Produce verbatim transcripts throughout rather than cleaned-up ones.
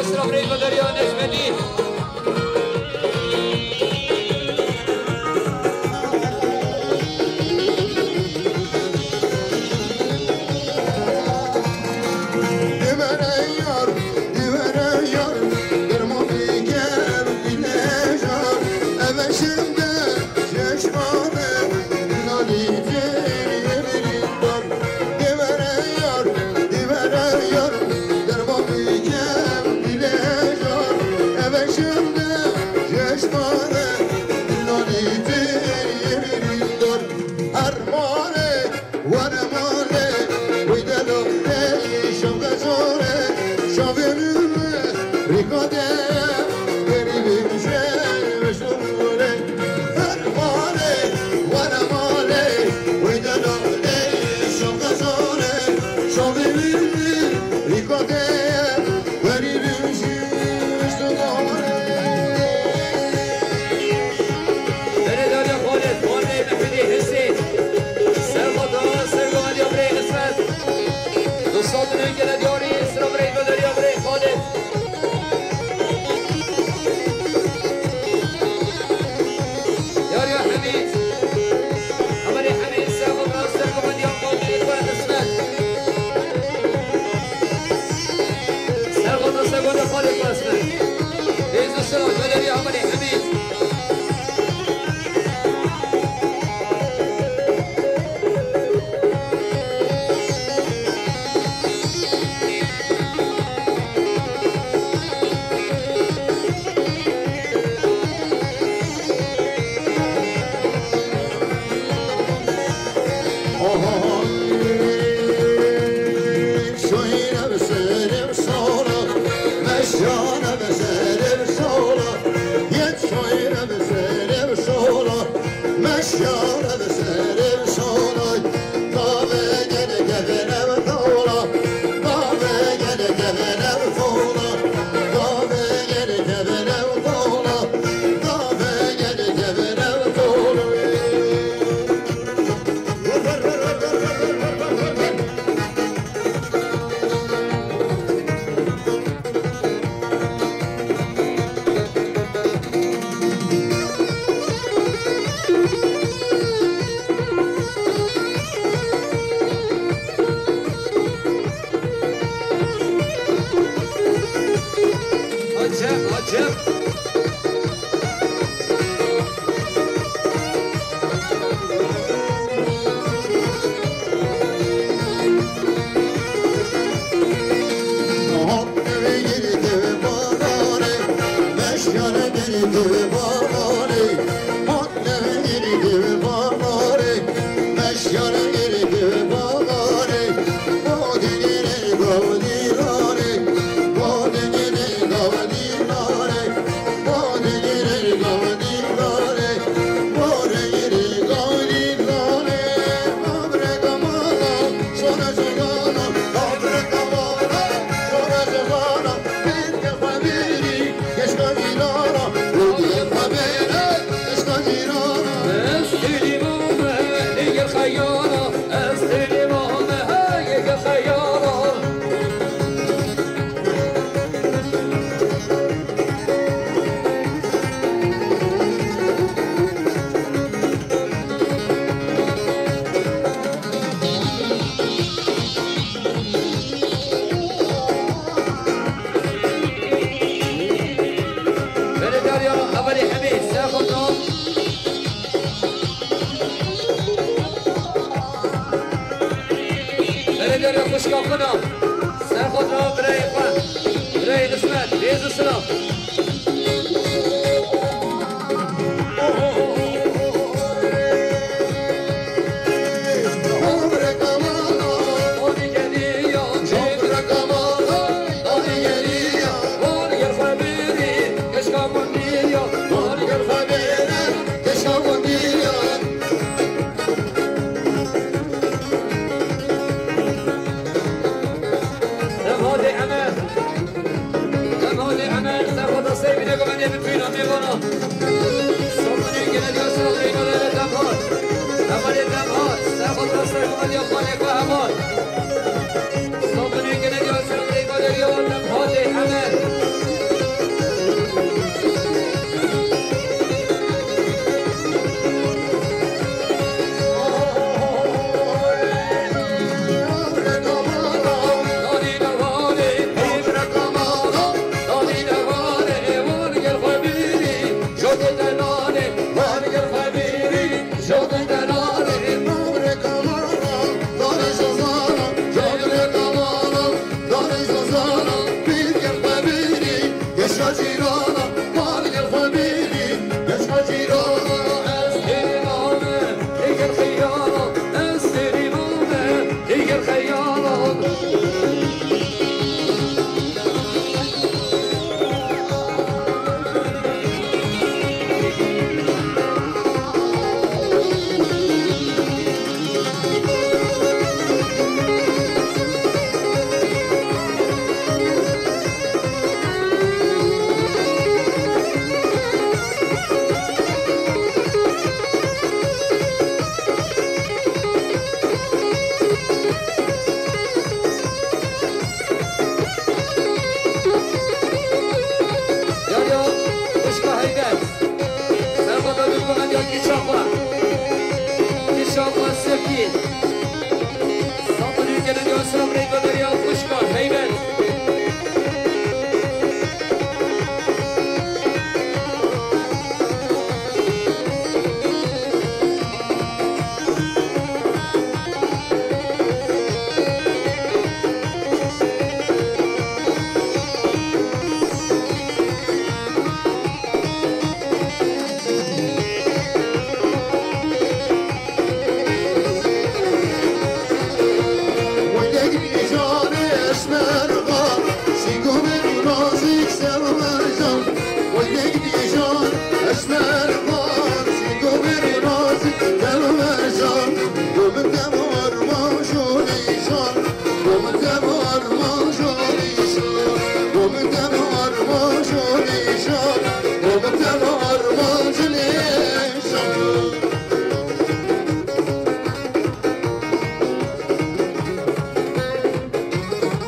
Sira Rêva Derya Necmetî. Divere yar, divere yar, derman bikem dilejar. Eve şemde çeşmane, dinalî têrî emirî dar. Divere yar, divere yar, derman bikem dilejar. Eve şemde çeşmane, dinalî têrî emirî dar. Her malê were malê, wî delo dey şevqe zore, şavê min rîka de, gerî bimşe weşnore. Her malê were malê, wî delo dey şevqe zore, şavê min rîka de, gerî bimşe weşnore. Beredariya Xalid, Xalid Mehmedê Hesê. Serxota, sergaliya birê Xismet. Dostan min gele diyarî, sira birê Bederiya birê Xalid. Diyariya Hemîd. Hevalê Hemîd, serxota, serxota diya Xalid, birê Xismet. Serxota, serxota Xalid Xismet. Rêz û sira, Bederiya hevalê Hemîd. Şoyre bi serê sola, meşyane bi serê sola, yet şoyre bi serê sola. Meşyane bi serê şanay, dave gele kevene bi tola, dave gele kevene bi tola, dave gele kevene bi tola, dave gele kevene bi tola. Acem, acem. Beredariya Hevalê Hemê, serxota. Beredariya xwişka xwe na. Serxota birayê xwe. Birayê Ismet, rêz û silav. Em hadê Emer. Em hadê Emer, serxota sey bîne govendê min pîna mêvana. Sabunê gele diya sira reyna lele dem hat. Emerê dem hat, serxota ser govendê xanê xwe Emer. Sabunê gele diya sira reyna lele dem hadê Emer. Yar ya, xwişka Heybet. Serxwe da dûr bimend ya kîça xwe. Kîça xwe Sefî. Sandalî gelin ya sira birê goderya xwişka Heybet.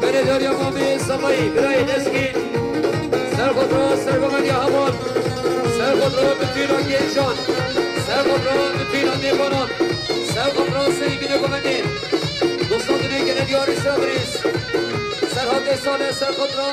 Berê Derya Mamê Semayî, birayê Nezgîn, Serxotra Sergovendiya Heval, Serxotra Bitîna Gêjan, Serxotra Bitîna Mêvanan, Serxotra Serî Bîne Govendê, Dostan Dilê Gele Diyarî Serxirîz, Serhatê Sane Serxotra.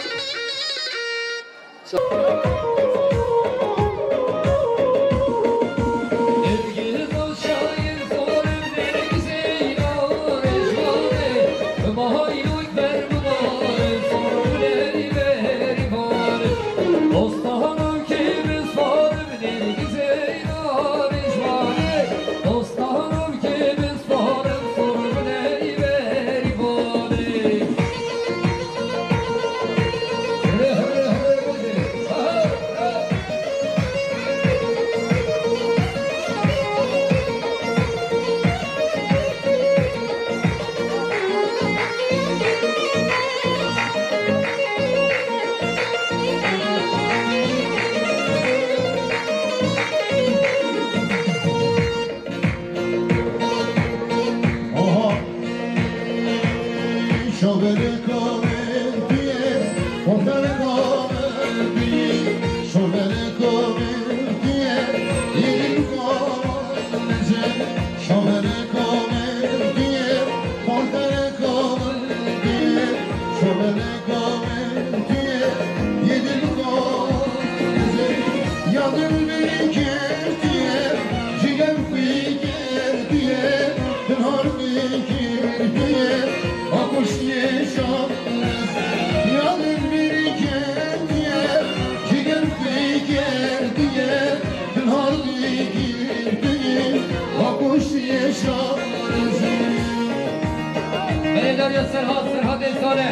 Berê Derya Serhat, Serhatê Sane.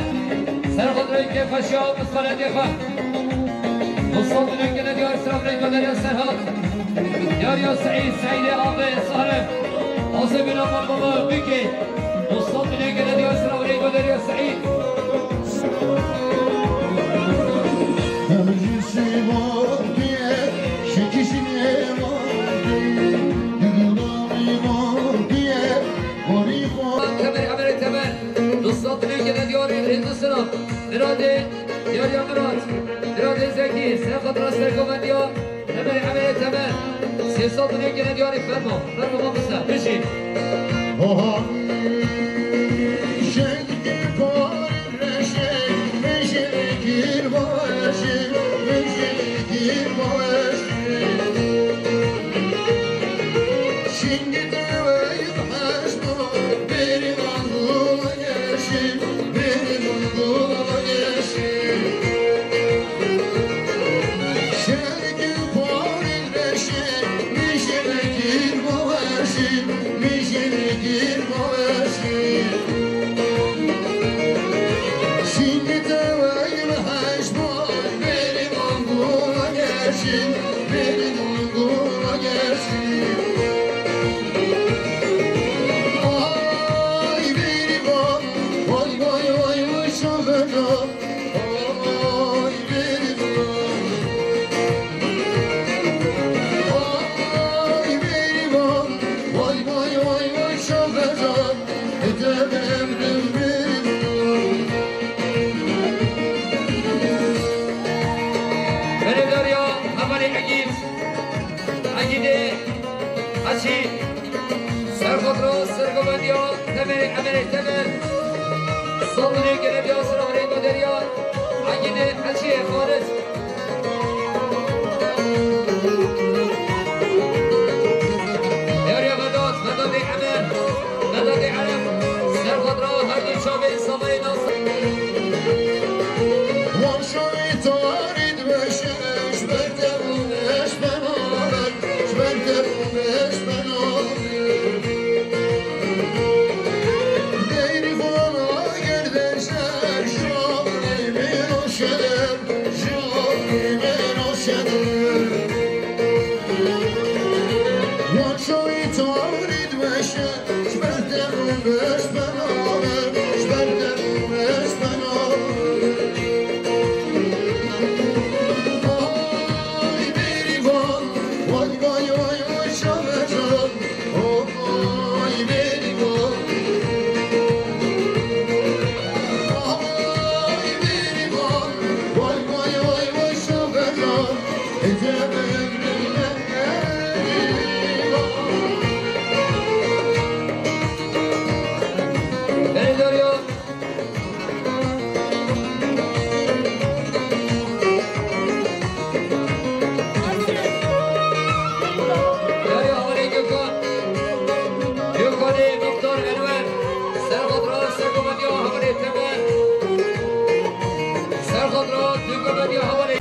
Serhat Reyke Paşa, Misalete Xan. Dostan Dilê Gele Diyarî Serhat. Derya Seîd, Seîdê Avê Sare. Azê bîna baba bikê. Dostan Dilê Gele Diyarî Serhat. Derya Seîd. Teber, Emerê Teber. Dostan Dilê Gele Diyarî Hindistan. Miradê Diyarya Mirat. Miradê Zekî. Serxotra Sergovendiya. Teber, Emerê Teber. Sê sed û neh Gele Diyarî, fermo. Fermo mamoste. Bijî. Oha. Berêdarya Hevalê Egîd, Egîdê Heçî, Serxotro, Sergovendiya Temerê, Emerê Temer, Sandinê Gelediya Seraverê Goderiya, Egîdê Heçî Xalis. Êvarê Vedat, Vedatê Emer, Vedatê Erem, Serxotro, her du çavên Savayê Nasir. Wan şoyê tarî diweşe, ji ber te bûne ji me nabe, ji ber te bûne ji me nabe. Deyrî vana gerde şer, ji alî min û şer, ji alî min û şer. Wan şoyê tarî diweşe, ji ber te bûne ji me nabe, ji ber te bûne ji me nabe. Ay bêrîvan, vay, vay, vay, vay, şavecan. Oh, ay bêrîvan. Ay bêrîvan, vay, vay, vay, vay, şavecan. Ecem emrime bêrîvan. Berêdarya Berê Hevalê Gökhan, Gökhanê Doktor Enwer, Serxotro, Sergovendiya Hevalê Temer, Serxotro, Sergovendiya Hevalê.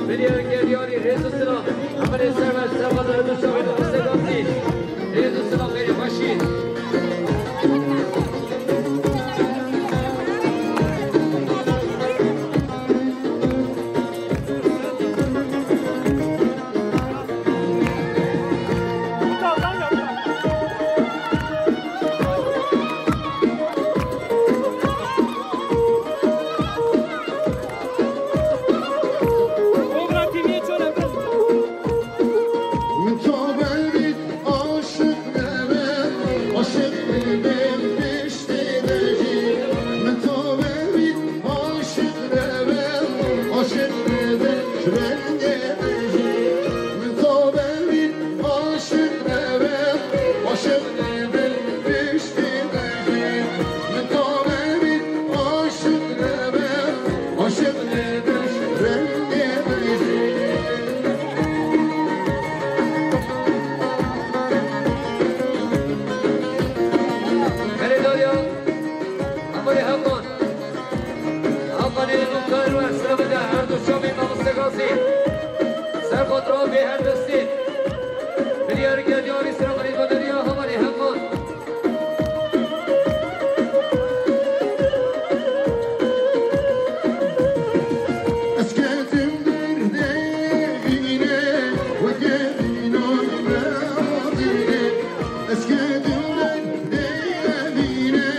Milyar Gerdiyarî, rêz û silav. Hevalê Server, Server Erdoğan, Şahin Mustafa Gazi. Rêz û silav, xêrê xweşî. Min to bevît aşiq nebe, aşiq nebe piştî de jî. Min to bevît aşiq nebe, aşiq nebe rengê de jî. Min to bevît aşiq nebe, aşiq nebe piştî de jî. Min to bevît aşiq nebe, aşiq nebe rengê de jî. Erê Derya, Amarê Heqan. Heqanê nûkar û esrabê de her du çavê mamoste Gazî. Serxotra bê her destê. Milyar Gerdiyarî, Serxotra Derya, Heqanê Heqan. Ez ketim derdê vînê, weke vînan me vînê. Ez ketim derdê vînê,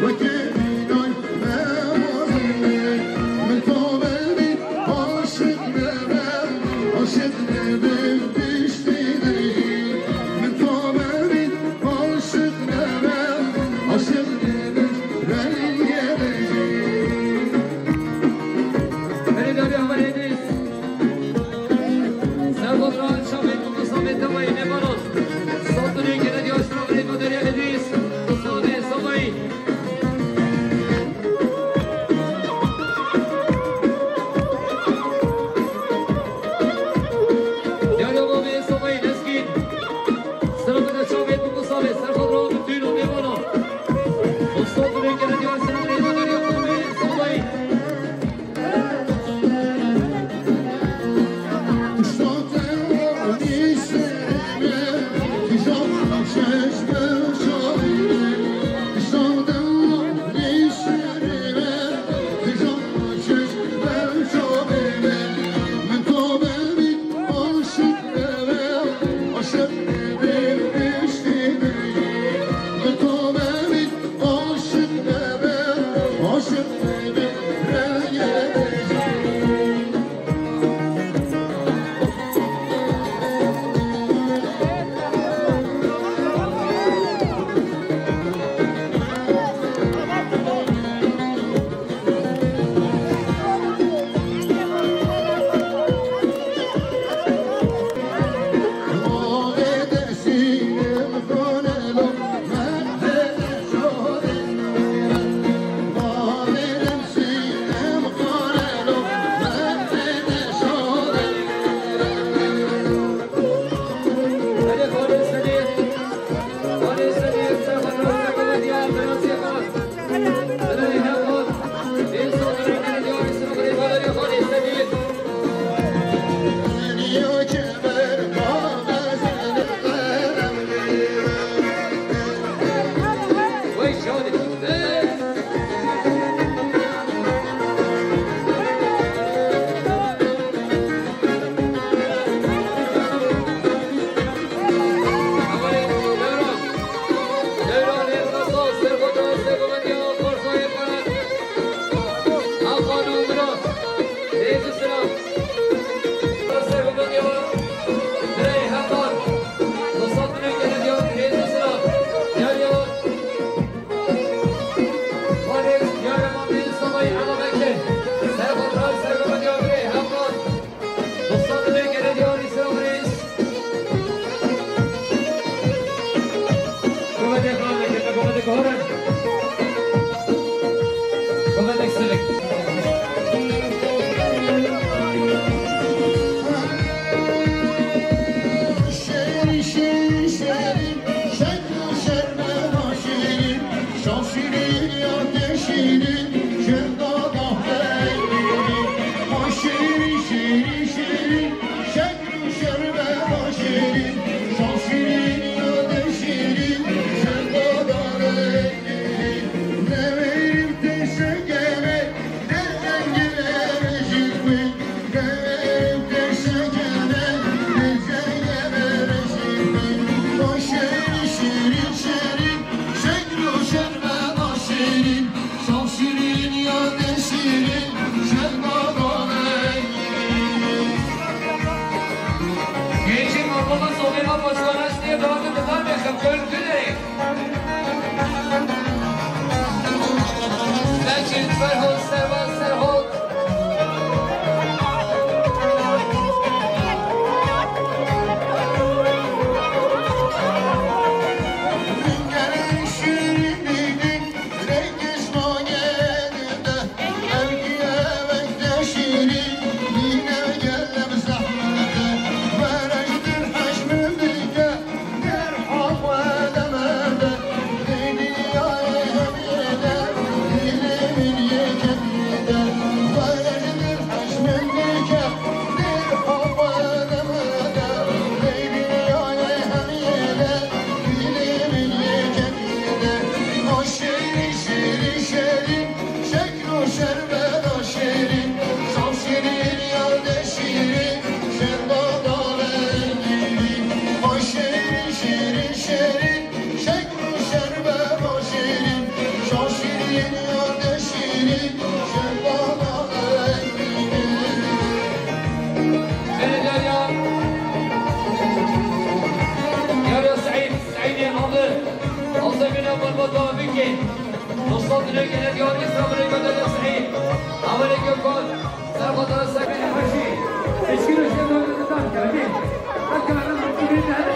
weke vînan me vînê. Min to bevît aşiq nebe, aşiq nebe piştî de jî. Min to bevît aşiq nebe, aşiq nebe rengê de jî. Erê Derya, Amarê Îdrîs. Serxotra Şahin Mustafa Tevayî, Nêvanan. Sotûnê Gerdiyarî, Serxotra Derya Îdrîs. Sotûnê Somayî. Derya Bavê Somayî Lezgîn. Serxotra Şahin Mustafa, Serxotra Abdültün û Nêvanan. Sotûnê Gerdiyarî, Serxotra Derya Bavê Somayî. Neçin Ferhot, Serva Serhot. Yarya Seîd, Seîdê Nadir, Azemîna Malbata Bikê, Dostlar dilek ele diyar İsrail'e gönderen Seîd, Amerika Kod, Serbatara Seîdê Haşî, Eşkilo Şevdan Kevin, Hakkari Mutlu Günler.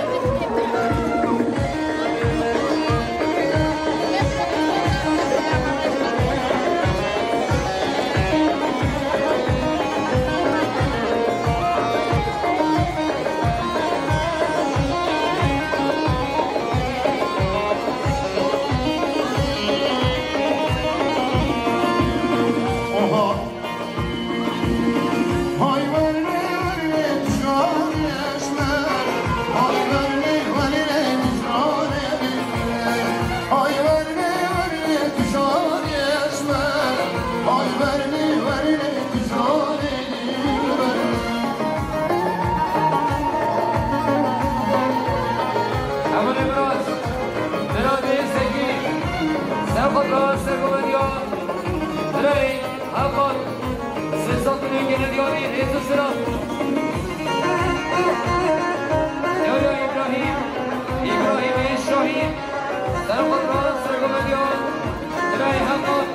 Hevalê min, miradê sekî, ser xwe dira ser govendî ya birayê Heqan, sê sed û newî genediyarî rêz û silav. Yahya Îbrahîm, Îbrahîmê Şahîn, ser xwe dira ser govendî ya birayê Heqan.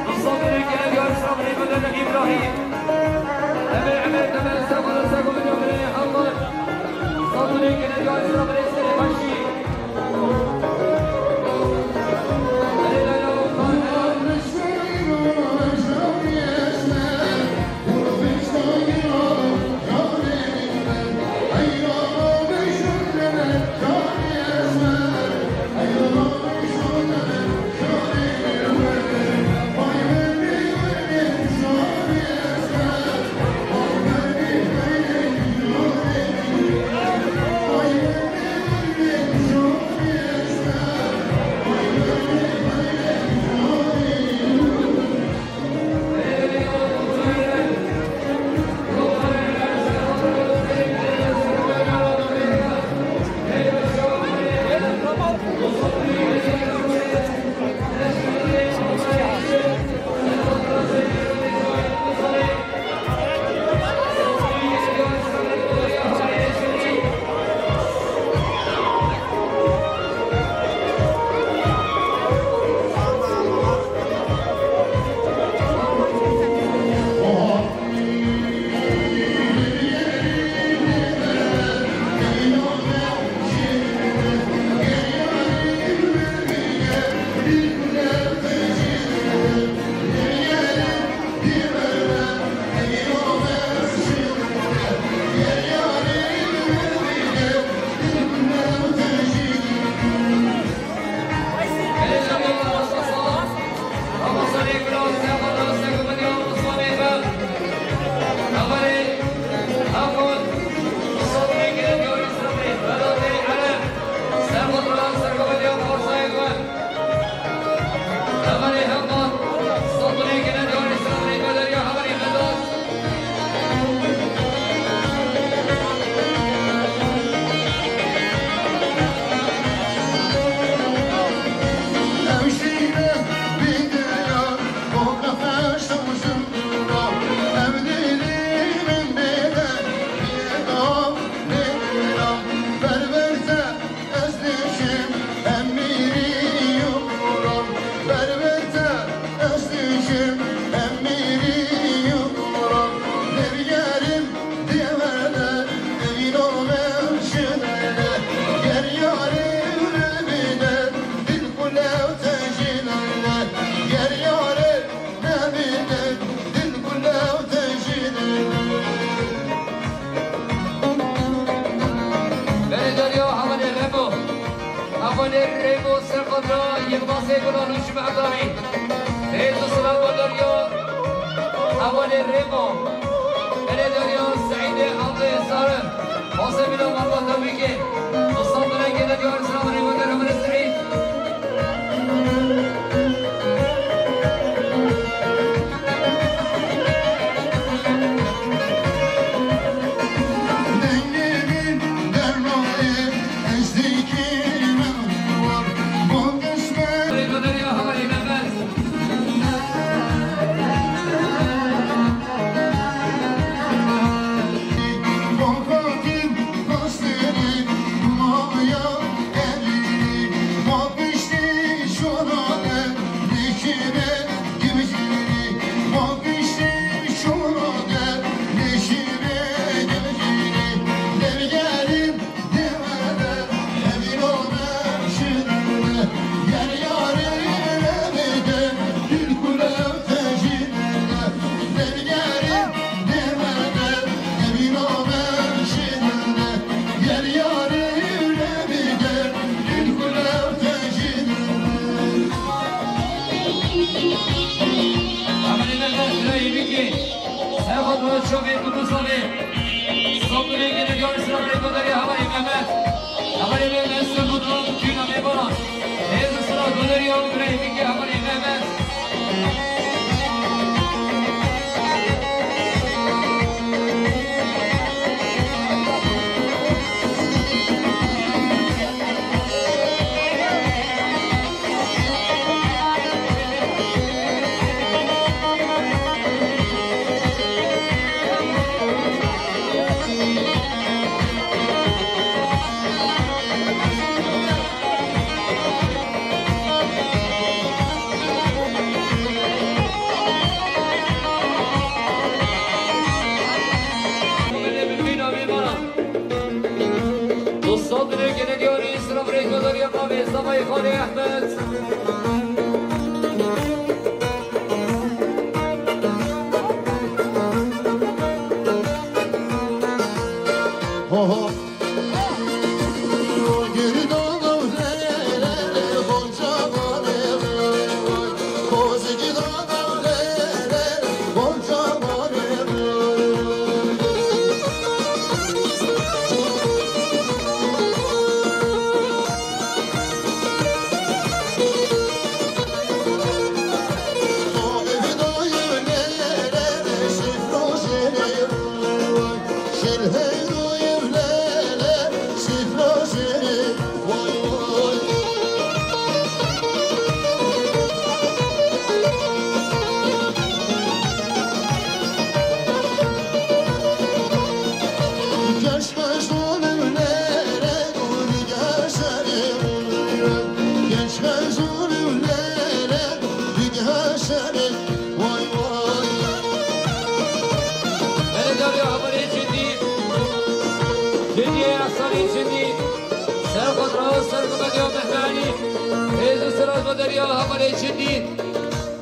Dostlar dilek ele diyar İsrail'e gönderen Îbrahîm. Emir, Emir, Emir, ser xwe dira ser govendî ya birayê Heqan. Dostlar dilek ele diyar İsrail'e Seîdê Haşî. Yilmazê Gulan û ji Mehdamî. Hêz û silav bo derya hevalê Rêmo. Erê derya Seîdê Abdê Zarim. Masê bîna malbata wî kê. Dostan bi rengê derya silav rê bo derya Seîd. Hevalê Mehmet, Sir Xudro, Çovê Kurdistan. Sopilê gelê diyarê Sir Xudro, Godarê Hevalê Mehmet. Hevalê Mehmet, Sir Xudro, tüyna mêvaran. Hêz û silav bo derya Birayê Mîkê, Hevalê Mehmet. Dostan dilê gelê diyarê Sir Xudro, Godarê Mehmet, Sabahê Xalê Ehmed. Erê diyarê hevalê Cindî, Cindî, Ehsanê Cindî, Sir Xudro, Sir Gumediya Mehranî, hêz û silav bo derya hevalê Cindî,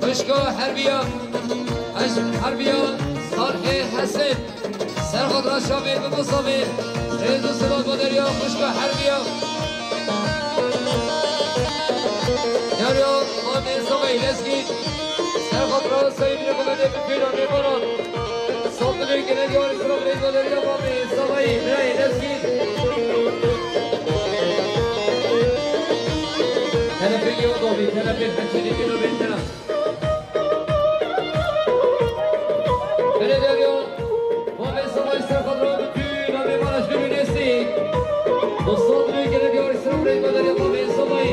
xwişka Herbiya, Herbiya Salhê Hesen. Sir Xudro, Şamê bi Musafê, hêz û silav bo derya xwişka Herbiya. Derya Mamê Sabahê Lezgî, Sir Xudro, Seîd Rêxumedê bi tüyna mêvaran. Sopilê gelê diyarê Sir Xudro, bo derya Mamê Sabahê Birayê Lezgî. Tenefê yo dobî, tenefê heçînî dîno bê tenef. Belediye diyor. Muhammed Savaş Serkadro bütün abi Maraş Gölü'nü estik. Dostlar, büyük gele diyor. İslam Bey, Madalya Muhammed Savaş.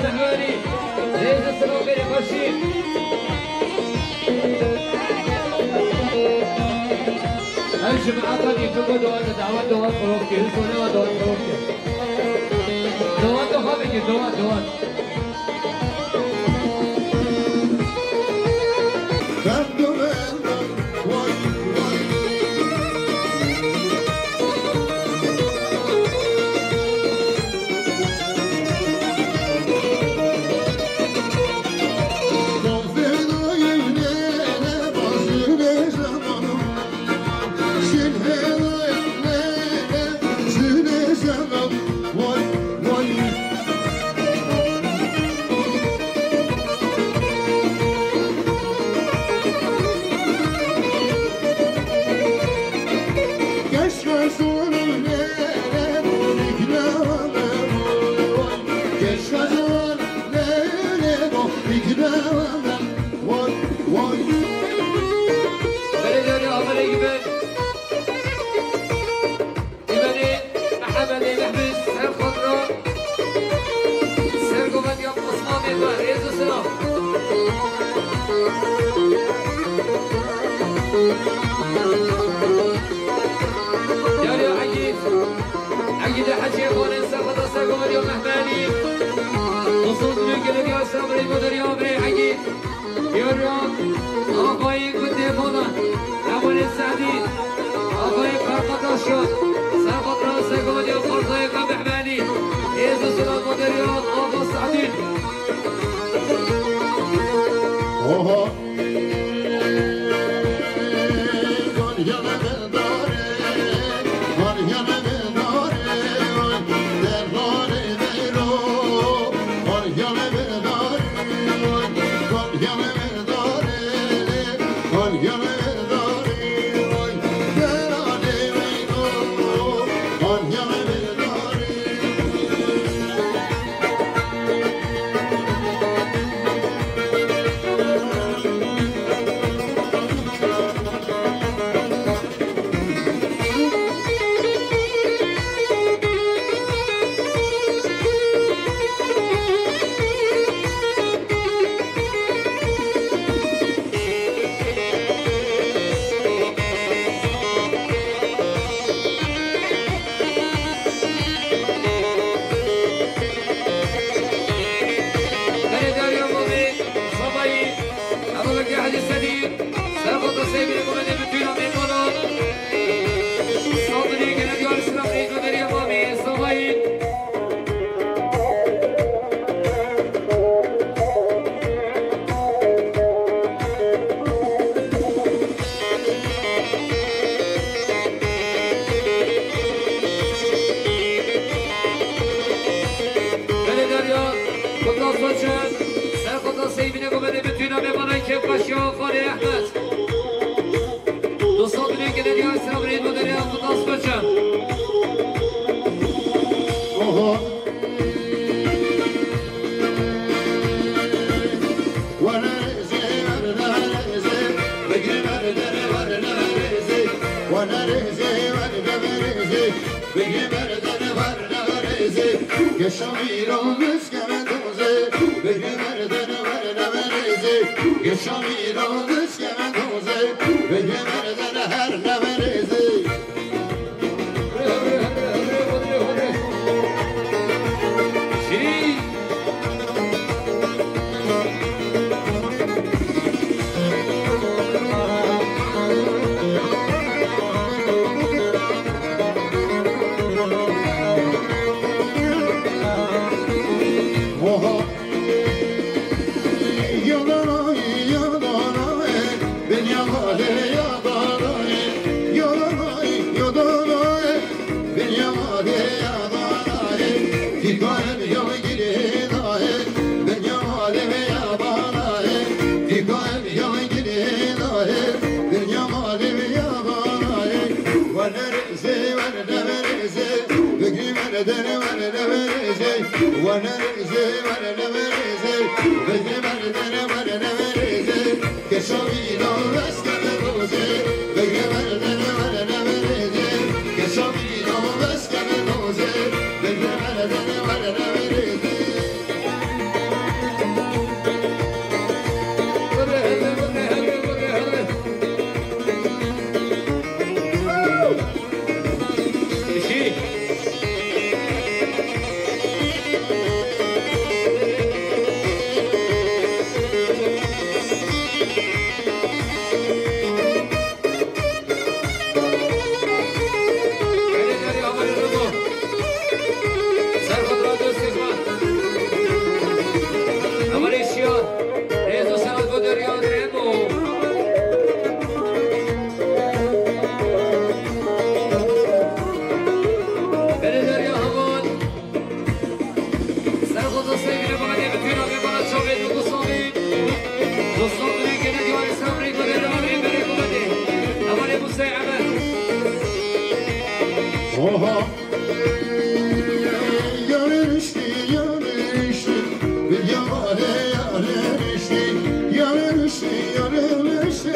Mehwerî, rêz û silav bêrê xweşî. Ev ji min Ata dî, tu got dowa te, dawa dowa xwe bikir, tu newa dowa xwe bikir. Dowa tu xwe bikir, dowa, dowa. Belê derya amelê gibi. Îberê Mehemedê Mehbûs ser xwe re, ser govendî ya Osmanê xwe, rêz û silav. Yarî Egîd, Egîdê Heciyê Xanê ser xwe re, ser govendî ya Mehbûs Elî. Osman Dulû gelê diyar ser xwe re, derya amelê Egîd. Yoro, axayê gundê Bolan, Hevalê Sedî, axayê Karkadaşo, Serxatra Segoniya Xortayê Mehbûs Elî, Êz û Silav Moderiya Axa Sedî. Oho. Beledariya Mavê Sabayî, Eboleke Hecî Sedî, Serxota Seybîrê Komedê Bütüna Mêkana, Saldırı Genel Yarışına Meydanları Mavê Sabayî. Beledariya Kutlas Saçan, Serxota Seybîrê Komedê Bütüna Mêkana, Kêfbaşiya Xalê Ehmed. Dostlar, bugün genel yayın sıra buraya gönderiyor. Kutlu olsun hocam. Oho. Yaşamîro miskeme doze, bêhê merdene were neverêze. Yaşamîro miskeme doze, bêhê merdene her neverêze. Şirin. Oha. Yalanay, yalanay, ben yamale yalanay. Yalanay, yalanay, ben yamale yalanay. Dîka em ya girê nayê, ben yamale ve yalanay. Dîka em ya girê nayê, ben yamale ve yalanay. Wanere Zê were neverêze, bigî were dene were neverêze, were neverêze, were neverêze, bigî were dene were neverêze. Keşa vîna veskene doze, bigî were dene were neverêze. Keşa vîna veskene doze, bigî were dene were neverêze. Oha. Yarın işte, yarın işte, bir yavare yarın işte, yarın işte, yarın işte,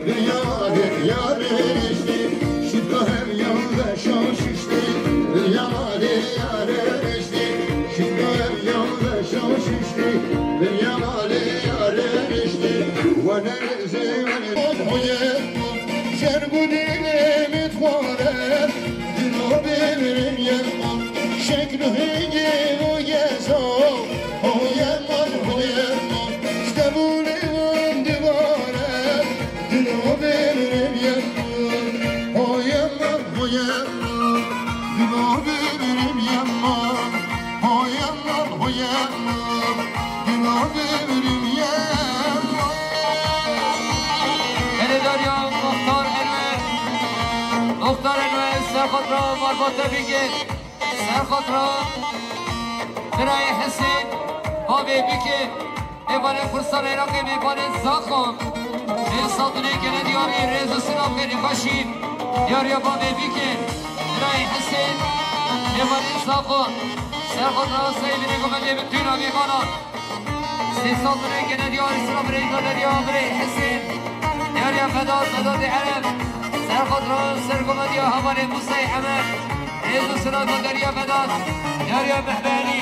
bir yavare yarın işte, şifa hem yoldaş olmuş işte, bir yavare yarın işte, şifa hem yoldaş olmuş işte, bir yavare yarın işte, wane Şer ku dilê min dixware, dilo bê mirim yema. Şekl hingê û yesa, ho yema, ho yema. Ştebûnê min dibare, dilo bê mirim yema. Ho yema, ho yema. Dilo bê mirim yema. Ho yema, ho yema. Dilo bê mirim yema. Erê dariya Muxtar Enwer. Muxtar Enwer, Serxot ra marbate bike. Serxot ra birayê Hesên, bavê bike. Mêvanê Kursan Iraqê, mêvanê Zaxo. Ê Sadunê gele diyarî rêz û silav xêrê xweşî. Diyariya bavê bike. Birayê Hesên, mêvanê Zaxo. Serxot ra sey binê gomedê bi tûna mêvana. Sê sal binê gene diyarî sira birê gode diya birê Hesên. Diyariya Vedat, Vedatê Ereb. Serxot ra ser gomediya hevalê Musayê Emer. Rêz û silav gode diya Vedat. Diyariya Mehbenî,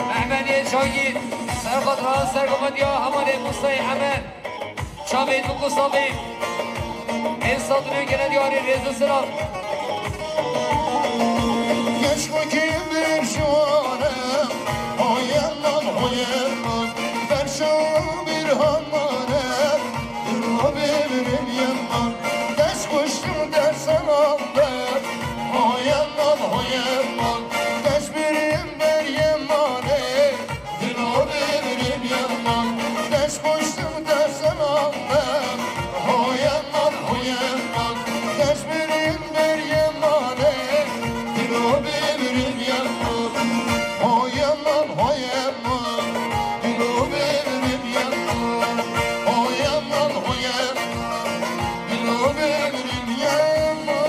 Mehbenîyê Şahîn. Serxot ra ser gomediya hevalê Musayê Emer. Çavê Dûk û Savê. Ê Sadunê gele diyarî rêz û silav. Geç xwe kê bir şiwane, hoyeman, hoyeman, berşa bir hamane, dilo bê mirim yema, dest kuştum dersan alde, hoyeman, hoyeman, dest birim ber yemane. Dilo bê mirim yema, dest kuştum dersan alde. Ho yema, ho yema, dest birim ber yemane. Dilo bê mirim yema, ho yema, ho yema. Dilo bê mirim yema, ho yema, ho yema. Dilo bê mirim yema.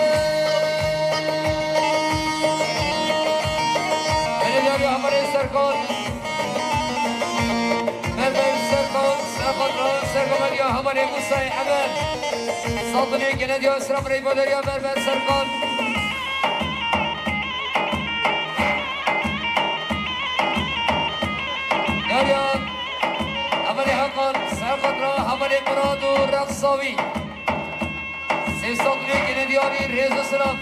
Hele ya, ya, hevalê Serkan. Mervên Serkan, Serkan Ran, Serkan Medya, hevalê Musayê Emer. Sadunê gele diya sira birê baderiya Mervên Serkan. Ya, ya. Hevalê Hakan, Serkan Ran, hevalê Murad û Rexsawî. Sê Sadunê gele diyarî rêz û silav.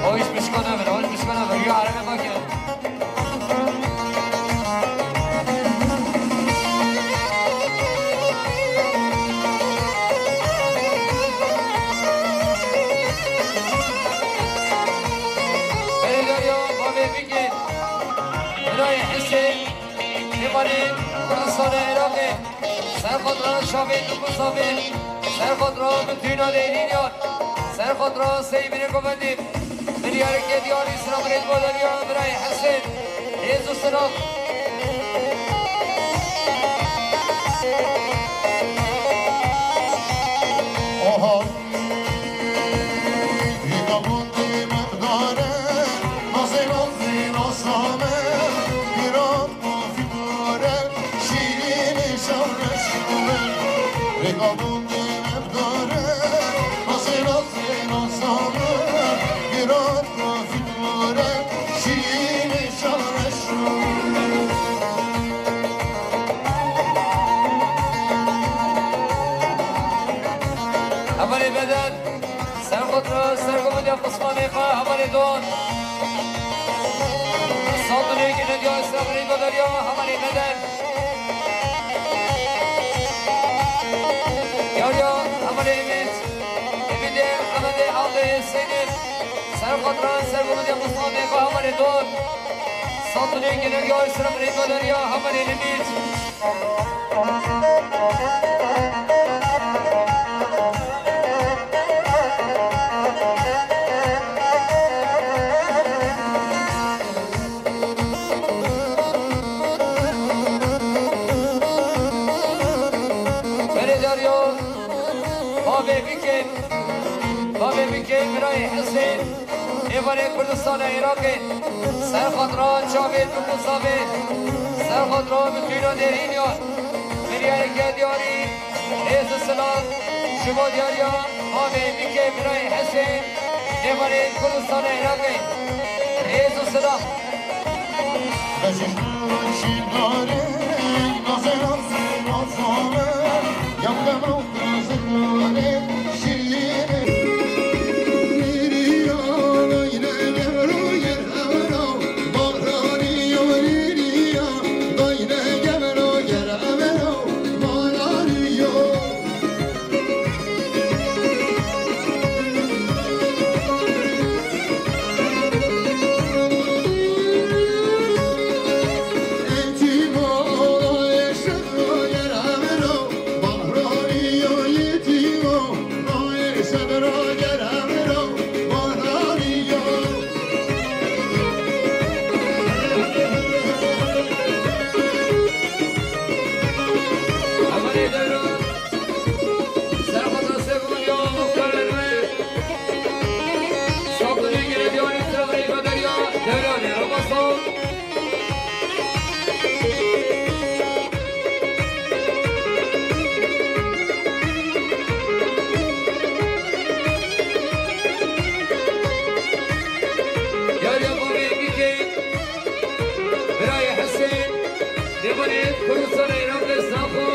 O iş pişka nabin, o iş pişka nabin. Ya araba bakın. Belê Derya, bavê Bikê, birayê Hesê, Kemalê Kurdistanê Iraqê, Serxotra Şavê Dubuzavê, Serxotra Mitûna Dêrînyan, Serxotra Seyvînê Govendî, Milyareke diyarî sira birêz Badaliya, birayê Hesên, hêz û silav. Aha. Hevalê Bedel, Serxotra Sergovindiya Qismanê xwe, hevalê Don. Sandunê Genediya Serxotra Bedeliya, hevalê Bedel. Yariya, hevalê Ümit. Ümidê, Hemedê, Aldê, Seynir. Serxotra Sergovindiya Qismanê xwe, hevalê Don. Sandunê Genediya Serxotra Bedeliya, hevalê Ümit. Belê Derya, bavê Bikê, bavê Bikê, birayê Hesên. Êvarê Kurdistana Iraqê, Serxotra Çavê Dubuzavê, Serxotra Mitûna Dêrînyan, milyareke diyarî, hêz û silav, ji bo diyariya bavê Bikê, birayê Hesê, êvarê Kurdistana Iraqê, hêz û silav. Yariya bavê Bikê, birayê Hesên, dêvarê Kurdistanê Iraqê Zaxo.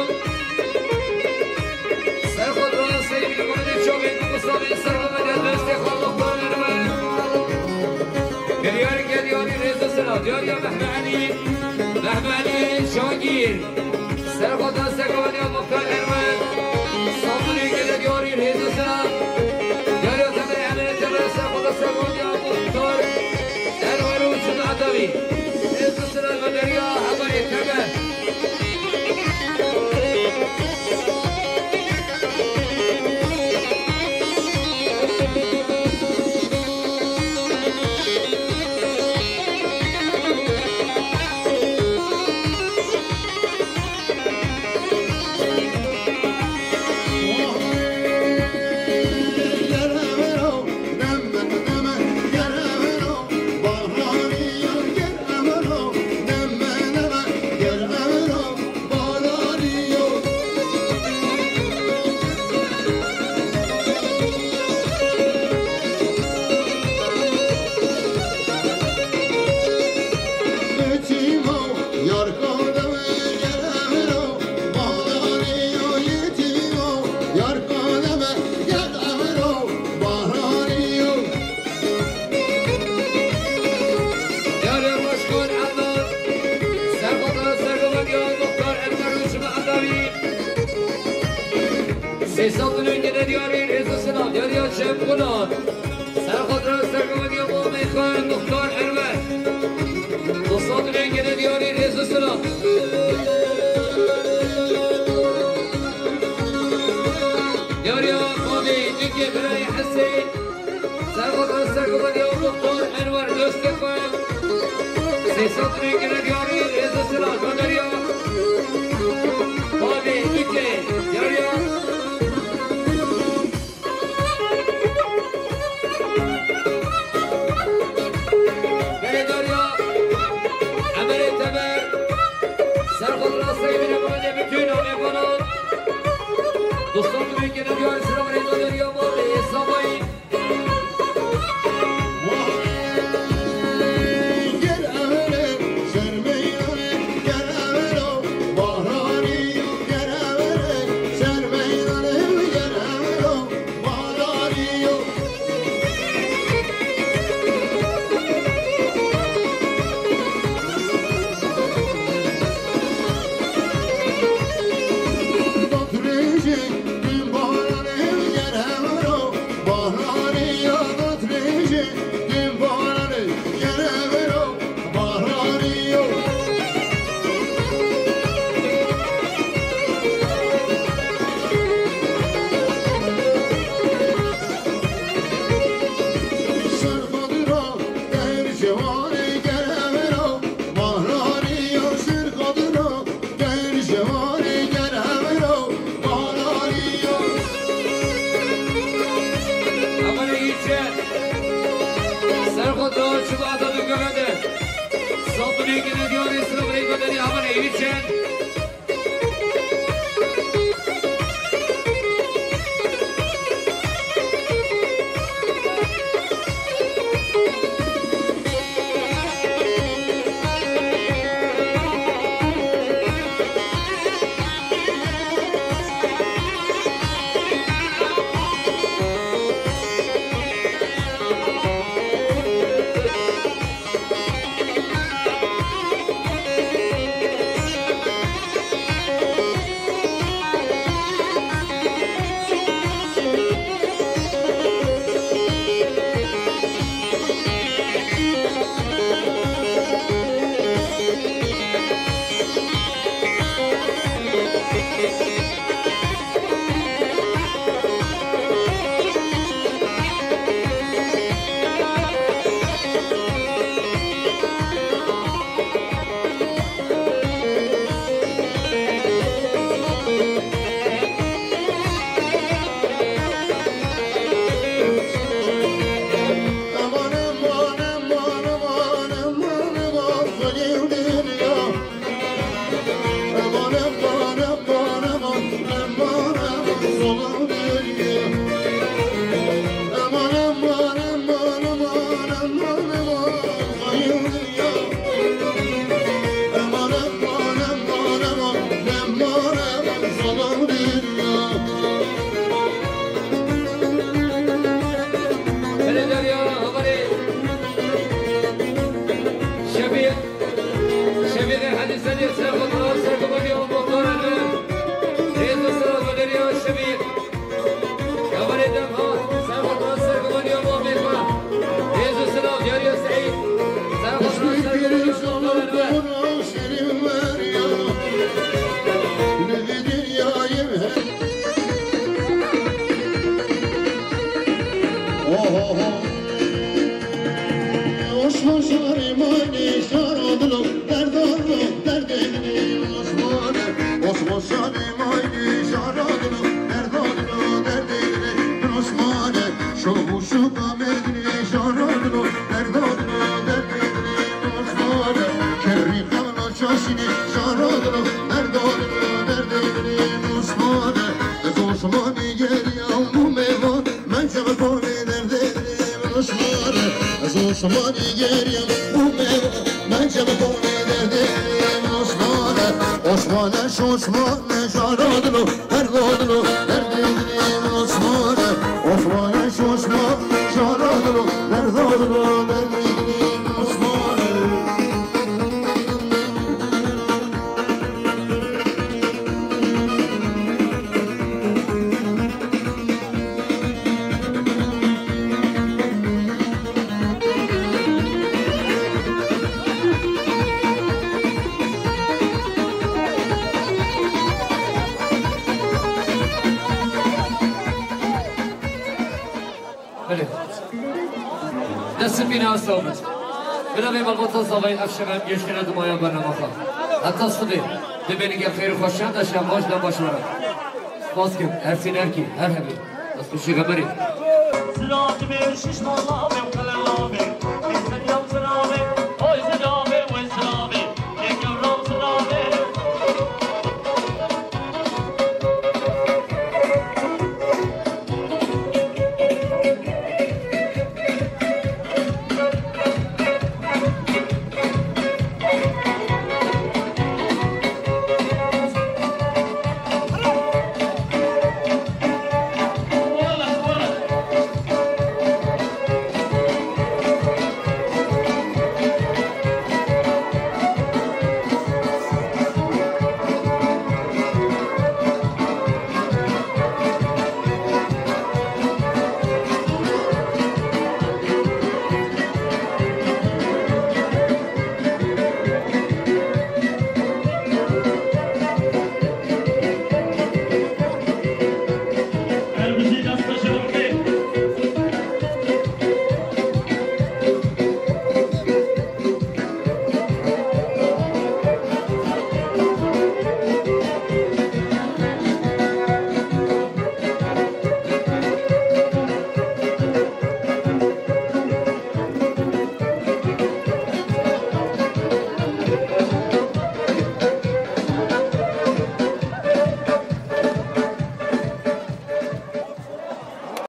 Serxotra Seyîd Muhamedê Çavê Dubuzavê, Serxotra destê xwe muxtar erme. Biryareke diyarî rêz û silav. Diyariya Mehme Elî, Mehme Elî Cangîr. Serxotra Sergovindiya Muxtar Ermen. Sandunê Genediya diyarî rêz û silav. Diyariya Teberê Emenê Teber, Serxotra Sergovindiya Muxtar Ermen û cemaeta wî. Rêz û silav ve deriya hevalê Teber. Sê sed milyon gene diyarî rêz û silav, diyariya çem Gulan. Ser xwe dira serkeftiya mamê xwe Muxtar Enwer. Du sed milyon gene diyarî rêz û silav. Diyariya mamê Dikê birayê Hesê. Ser xwe dira serkeftiya Muxtar Enwer dostê xwe. Sê sed milyon gene diyarî rêz û silav, diyariya. Babê Dikê, diyariya. Belê diyariya Emerê Teber, ser xwe dira seyvîne bimedê bütün amêvanan. Du sed milyon gene diyarî silav rêz û diyariya babê Sabayî. Aman Eyüpçe, ser xwe dira çi vada dikeve de. Sed milyon gene diyarî silav rêz û diyariya Aman Eyüpçe. Hele derya, havarê. Şefî, Şefî de hadîse diye ser xwe dira serkeftiya Muxtar Enver. Rêz û silav derya Şefî. Havarê dem ha, ser xwe dira serkeftiya mamê xwe. Rêz û silav, diyariya Seîd. Ser xwe dira serkeftiya Muxtar Enver. Osman şarê maynê şara dilo, derda dilo, derdê dilê Osman e. Osman şarê maynê şara dilo, derda dilo, derdê dilê Osman e. Şobu şoka merdinê şara dilo, derda dilo, derdê dilê Osman e. Kerrî xewna çaşinê şara dilo, derda dilo, derdê dilê Osman e. Ez Osmanî geriyam bû mêvan, men çemekonê derdê dilê min Osman e. Ez Osmanî geriyam bû mêvan, men çemekonê derdê dilê min Osman e. Osman e, Osman e, şara dilo, derda dilo, derdê dilê min Osman e. Osman e, Osman e, şara dilo, derda dilo, derdê dilê min Osman e. Spîna sabit. Bila vê malbata zavayê ev şev em gêştine dumaya bernama xwe. Heta sibê. Dibêne gel xêr û xweşiyan de şev baş de baş were. Spas kim. Ersîn Erkî. Her hebî. Destxweşî Xemerî.